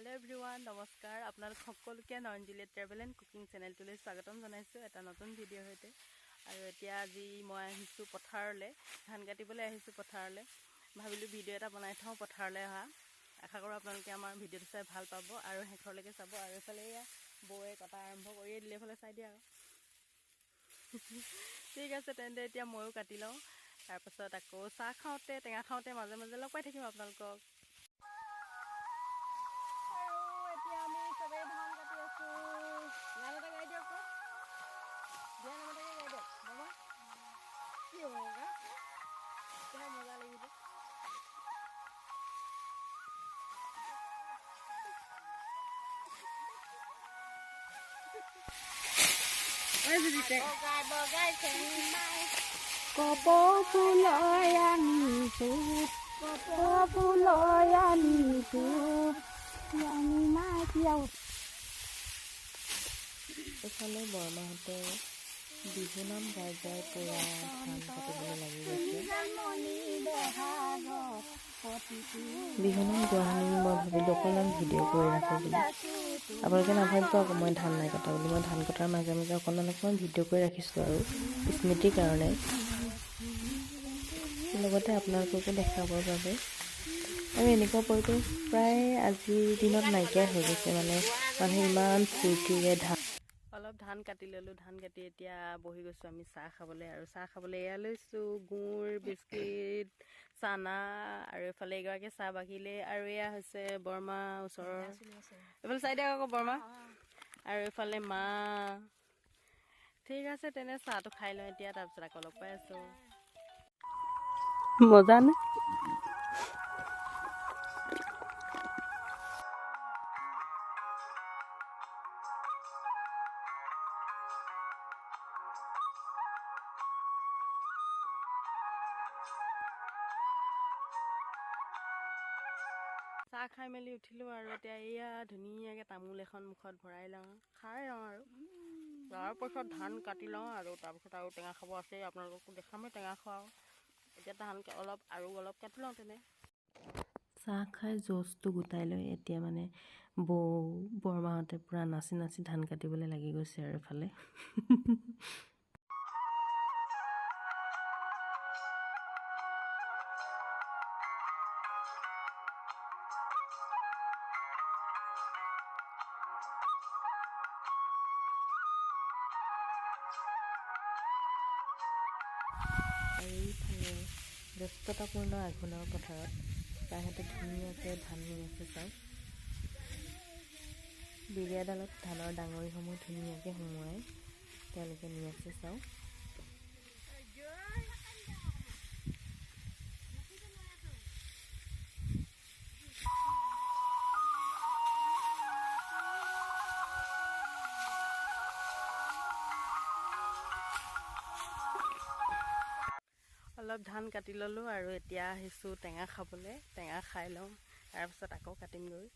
Hello' everyone, নমস্কাৰ। আপোনালোক সকলোকে নয়নজুলিয়ে ট্ৰেভেল এণ্ড কুকিং চেনেলটোলৈ স্বাগতম জনাইছোঁ এটা নতুন ভিডিঅ'ৰ সৈতে। আৰু এতিয়া আজি মই আহিছোঁ পথাৰলৈ, ধান কাটিবলৈ আহিছোঁ পথাৰলৈ। ভাবিলোঁ ভিডিঅ' এটা বনাই থওঁ পথাৰলৈ অহা। আশা কৰোঁ আপোনালোকে আমাৰ ভিডিঅ'টো চাই ভাল পাব আৰু শেষৰলৈকে চাব। আৰু এইফালে এয়া বৌয়ে কটা আৰম্ভ কৰিয়ে দিলে, এইফালে চাই দিয়া আৰু। ঠিক আছে তেন্তে, এতিয়া ময়ো কাটি লওঁ, তাৰপাছত আকৌ চাহ খাওঁতে টেঙা খাওঁতে মাজে মাজে লগ পাই থাকিম আপোনালোকক। আৰু এতিয়া আমি চবেই ধান কাটি আছোঁ। গান এটা গাই দিয়ক, বিয়া নাম এটাকে গাই দিয়ক মামা। কি হ'ব ককা, মজা লাগিব। কপৌ ফুলৈ আনিছো, কপৌ ফুলৈ আনিছো, আমি মাতিয়া। এইফালে বৰমাহঁতে বিহুনাম গাই গাই পূৰা ধান কাটিবলৈ লাগি গৈছে। বিহুনাম গোৱা শুনি মই ভাবিলোঁ অকণমান ভিডিঅ' কৰি ৰাখোঁ বুলি। আপোনালোকে নাভাবিব আকৌ মই ধান নাই কটা বুলি। মই ধান কটাৰ মাজে মাজে অকণমান অকণমান ভিডিঅ' কৰি ৰাখিছোঁ আৰু স্মৃতিৰ কাৰণে, লগতে আপোনালোককো দেখাবৰ বাবে। আৰু এনেকুৱা পৰিৱেশ প্ৰায় আজিৰ দিনত নাইকিয়া হৈ গৈছে, মানে মানুহে ইমান ফূৰ্তিৰে ধান অলপ ধান কাটি ল'লোঁ। ধান কাটি এতিয়া বহি গৈছোঁ আমি চাহ খাবলৈ। আৰু চাহ খাবলৈ এয়া লৈছোঁ গুৰ, বিস্কিট, চানা। আৰু এইফালে এগৰাকীয়ে চাহ বাকিলে। আৰু এয়া হৈছে বৰমা ওচৰৰ, এইফালে চাই দিয়ক আকৌ বৰমা। আৰু এইফালে মা। ঠিক আছে তেনে, চাহটো খাই লওঁ এতিয়া, তাৰপিছত আকৌ লগ পাই আছোঁ। মজা নে? চাহ খাই মেলি উঠিলোঁ আৰু এতিয়া এয়া ধুনীয়াকৈ তামোল এখন মুখত ভৰাই লওঁ, খাই লওঁ আৰু তাৰপাছত ধান কাটি লওঁ। আৰু তাৰপিছত আৰু টেঙা খাব আছে, আপোনালোককো দেখামেই টেঙা খোৱাওঁ। এতিয়া ধান অলপ আৰু অলপ কাটি লওঁ তেনে। চাহ খাই জ'চটো গোটাই লৈ এতিয়া মানে বৌ বৰমাহঁতে পূৰা নাচি নাচি ধান কাটিবলৈ লাগি গৈছে আৰু এইফালে। আৰু এইফালে ব্যস্ততাপূৰ্ণ আঘোণৰ পথাৰত তাহাঁতে ধুনীয়াকৈ ধান ৰুই আছে চাওক। বিৰিয়াডালত ধানৰ ডাঙৰিসমূহ ধুনীয়াকৈ সুমুৱাই তেওঁলোকে নি আছে চাওক। অলপ ধান কাটি ল'লোঁ আৰু এতিয়া আহিছোঁ টেঙা খাবলৈ। টেঙা খাই লওঁ, তাৰপিছত আকৌ কাটিমগৈ।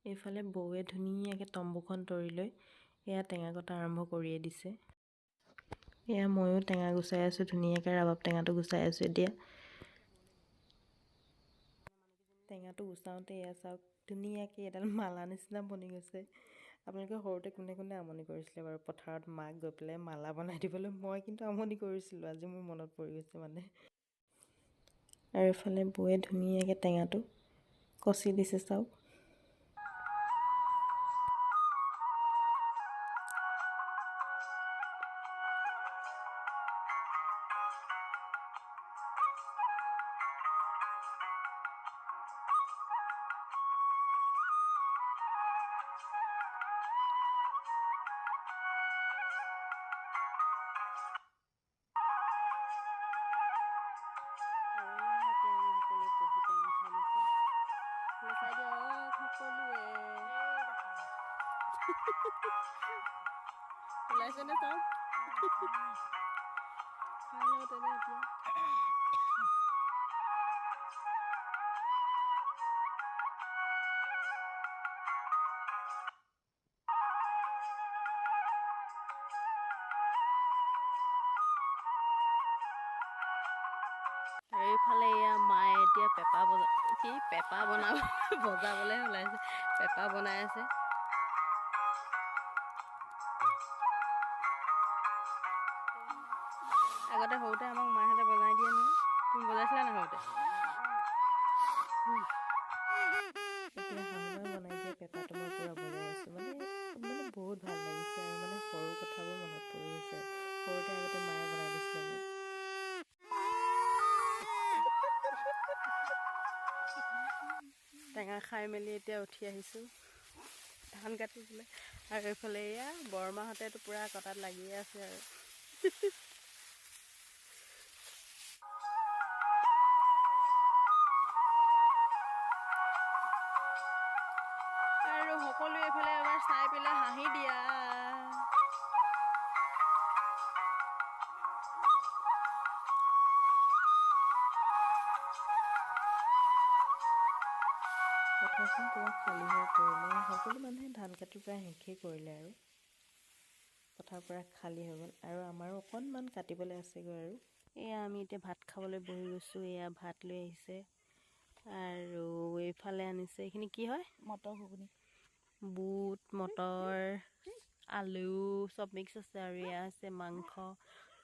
এইফালে বৌৱে ধুনীয়াকৈ তম্বুখন তৰি লৈ এয়া টেঙা কটা আৰম্ভ কৰিয়ে দিছে। এয়া ময়ো টেঙা গুচাই আছোঁ ধুনীয়াকৈ, ৰাবাব টেঙাটো গুচাই আছোঁ এতিয়া। টেঙাটো গুচাওঁতে এয়া চাওক, ধুনীয়াকৈ এডাল মালা নিচিনা বনি গৈছে। আপোনালোকে সৰুতে কোনে কোনে আমনি কৰিছিলে বাৰু পথাৰত মাক গৈ পেলাই মালা বনাই দিবলৈ? মই কিন্তু আমনি কৰিছিলোঁ, আজি মোৰ মনত পৰি গৈছে মানে। আৰু এইফালে বৌয়ে ধুনীয়াকৈ টেঙাটো কচি দিছে চাওক। আৰু এয়া এতিয়া আমি সকলোৱে বহি টেঙা খাই লৈছোঁ। এইফালে চাই দিয়ক সকলোৱে, ওলাইছেনে চাওক। খাই লওঁ তেনে এতিয়া। আৰু এইফালে এয়া মায়ে এতিয়া পেঁপা বজা কি পেঁপা বনাব বজাবলৈ ওলাইছে। পেঁপা বনাই আছে। আগতে সৰুতে আমাক মাহঁতে বনাই দিয়ে নহয়, তুমি বজাইছিলা নাই সৰুতে? এতিয়া শাহুমাই বনাই দিয়া পেঁপাটো মই পূৰা বজাই আছোঁ, মানে মানে বহুত ভাল লাগিছে আৰু মানে সৰু কথাবোৰ মনত পৰি গৈছে। সৰুতে আগতে মায়ে বনাই দিছিলে মোক। টেঙা খাই মেলি এতিয়া উঠি আহিছোঁ ধান কাটিবলৈ। আৰু এইফালে এয়া বৰমাহঁতেতো পূৰা কটাত লাগিয়ে আছে আৰু। আৰু সকলোৱে এইফালে এবাৰ চাই পেলাই হাঁহি দিয়া। পথাৰখন পূৰা খালী হৈ পৰিলে, সকলো মানুহে ধান কাটি প্ৰায় শেষেই কৰিলে আৰু পথাৰ পূৰা খালী হৈ গ'ল আৰু আমাৰো অকণমান কাটিবলৈ আছেগৈ আৰু। এয়া আমি এতিয়া ভাত খাবলৈ বহি গৈছোঁ। এয়া ভাত লৈ আহিছে আৰু এইফালে আনিছে এইখিনি কি হয়, মটৰ ঘুগুনি, বুট মটৰ আলু চব মিক্স আছে। আৰু এয়া আছে মাংস,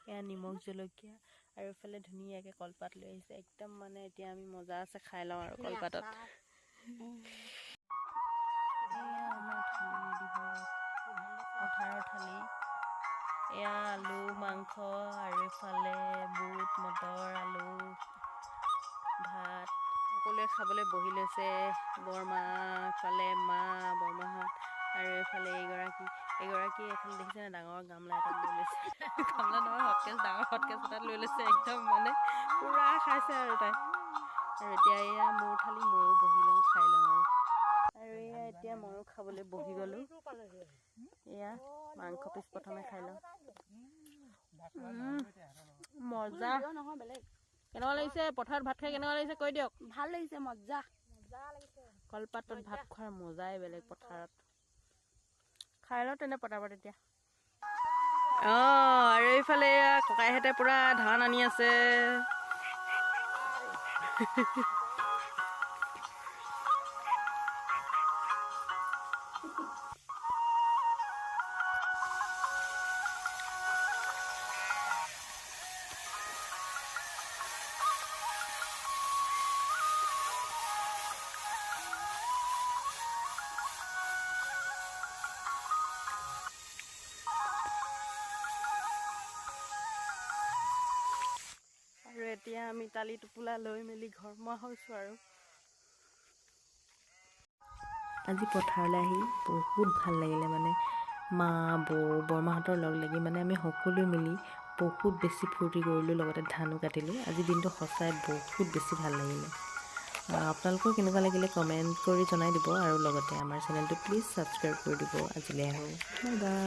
এয়া নিমখ জলকীয়া আৰু এইফালে ধুনীয়াকৈ কলপাত লৈ আহিছে। একদম মানে এতিয়া আমি মজা আছে খাই লওঁ আৰু কলপাতত। এয়া আমাৰ থালি ৰেডি হৈ গ'ল, পথাৰৰ থালি। এয়া আলু মাংস আৰু এইফালে বুট মটৰ আলু ভাত। সকলোৱে খাবলৈ বহি লৈছে। বৰমা এফালে, মা বৰমাহঁত আৰু এইফালে এইগৰাকী এইফালে দেখিছেনে ডাঙৰ গামলা এটাত লৈ লৈছে। গামলা নহয়, হটকেচ, ডাঙৰ হটকেচ এটাত লৈ লৈছে। একদম মানে পূৰা খাইছে আৰু তাই। আৰু এতিয়া এয়া মোৰ থালি, ময়ো বহি লওঁ খাই লওঁ আৰু। আৰু এয়া এতিয়া ময়ো খাবলৈ বহি গ'লোঁ। এয়া মাংস পিচ প্ৰথমে খাই লওঁ। মজা, কেনেকুৱা লাগিছে পথাৰত ভাত খাই, কেনেকুৱা লাগিছে কৈ দিয়ক। ভাল লাগিছে, মজা। কলপাতত ভাত খোৱাৰ মজাই বেলেগ পথাৰত। খাই লওঁ তেনে পটাপট এতিয়া। অঁ, আৰু এইফালে ককাইহঁতে পূৰা ধান আনি আছে। আৰু এতিয়া আমি টালি টোপোলা লৈ মেলি ঘৰমুৱা হৈছোঁ আৰু। আজি পথাৰলৈ আহি বহুত ভাল লাগিলে, মানে মা বৌ বৰমাহঁতৰ লগ লাগি মানে আমি সকলোৱে মিলি বহুত বেছি ফূৰ্তি কৰিলোঁ, লগতে ধানো কাটিলোঁ। আজি দিনটো সঁচাই বহুত বেছি ভাল লাগিলে। আপোনালোকৰ কেনেকুৱা লাগিলে কমেণ্ট কৰি জনাই দিব আৰু লগতে আমাৰ চেনেলটো প্লিজ ছাবস্ক্ৰাইব কৰি দিব। আজিলৈ আহোঁ, বাই বাই।